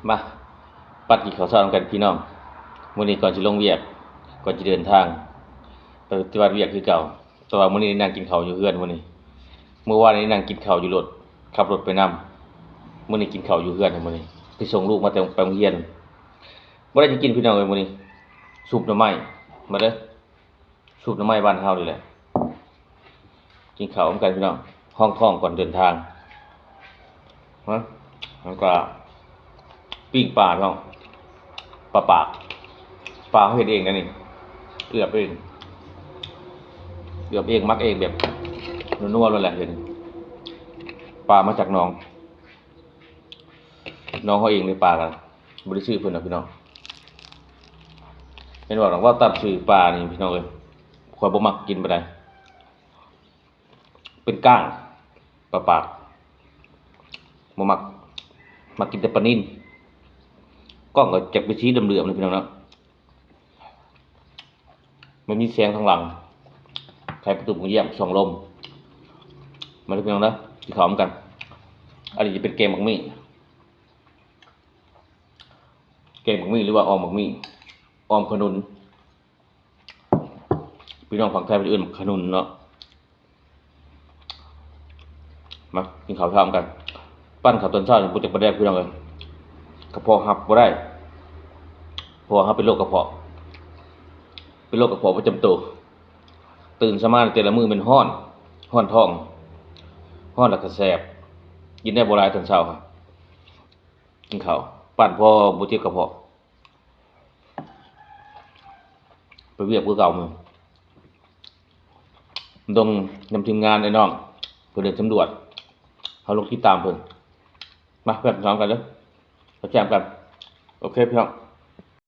ມາ ປັດກິນເຂົ້າເຊົ້ານຳກັນພີ່ນ້ອງ. ມື້ນີ້ກ່ອນຊິລົງວຽກ ກ່ອນຊິເດີນທາງໄປປະຕິບັດວຽກຄືເກົ່າ, ແຕ່ວ່າມື້ນີ້ໄດ້ນັ່ງກິນເຂົ້າຢູ່ເຮືອນມື້ນີ້. ມື້ວານນີ້ໄດ້ນັ່ງກິນເຂົ້າຢູ່ລົດ ຂັບລົດໄປນຳ, ມື້ນີ້ກິນເຂົ້າຢູ່ເຮືອນ. ມື້ນີ້ໄປສົ່ງລູກມາແຕ່ ໄປໂຮງຮຽນ. ບໍ່ໄດ້ຫຍັງກິນພີ່ນ້ອງເອີຍ ມື້ນີ້ ຊຸບໜໍ່ໄມ້. ມາເດີ ຊຸບໜໍ່ໄມ້ບ້ານເຮົານີ້ແຫຼະ. ກິນເຂົ້ານຳກັນພີ່ນ້ອງ ຮອງທ້ອງກ່ອນເດີນທາງ. ຮະ ແລ້ວກໍປີ້ງປາພີ່ນ້ອງ ປາປາກ. ປາເຮົາເຮັດເອງນະນີ້ ເອືອບເອງ ເອືອບເອງ ໝັກເອງ ແບບນົວໆໂລດແຫຼະ. ເຮັດປາມາຈາກໜອງ ນ້ອງເຮົາເອງເລີຍ. ປາກະບໍ່ໄດ້ຊື້ເພິ່ນດອກພີ່ນ້ອງ. ແມ່ນວ່າ ເວົ້າຕາມຊື່ ປານີ້ພີ່ນ້ອງເອີຍ ຂ້ອຍບໍ່ມັກກິນປານໃດ. ເປັນກ້າງ ປາປາກ ບໍ່ມັກ ມັກກິນແຕ່ປານິນ. ກ້ອງກໍຈະເປັນສີເຫຼືອມໆເລີຍພີ່ນ້ອງເນາະ. ມັນມີແສງທາງຫຼັງ ໄຂປະຕູໂຮງຢ້ຽມ ສ່ອງລົມ. ມາເດີພີ່ນ້ອງເດີ ກິນເຂົ້ານຳກັນ. ອັນນີ້ຈະເປັນແກງໝາກມີ້ ແກງໝາກມີ້ ຫຼືວ່າອ່ອມໝາກມີ້ ອ່ອມຂະໜຸນ. ພີ່ນ້ອງຝັ່ງໄທເພິ່ນເອີ້ນຂະໜຸນເນາະ. ມາກິນເຂົ້າເຊົ້ານຳກັນ. ປັ້ນເຂົ້າຕອນເຊົ້ານີ້ບໍ່ຈັກປານໃດພີ່ນ້ອງເອີຍ ກະເພາະຮັບບໍ່ໄດ້ ເພາະວ່າເຮົາເປັນໂລກກະເພາະ ເປັນໂລກກະເພາະປະຈຳໂຕ. ຕື່ນເຊົ້າມາແຕ່ລະມື້ແມ່ນຮ້ອນ ຮ້ອນທ້ອງ ຮ້ອນແລ້ວກະແສບ ກິນໄດ້ບໍ່ຫຼາຍຕອນເຊົ້າ. ກິນເຂົ້າ ປັ້ນພໍບໍ່ເຈັບກະເພາະ. ໄປວຽກຄືເກົ່າມື້ ລົງນຳທີມງານໄອ້ນ້ອງ ເພິ່ນເດີນສຳຫຼວດ ເຮົາລົງຕິດຕາມເພິ່ນ. ມາ ແຊມກັນເດີ ແຊມກັນ. ໂອເຄພີ່ນ້ອງ.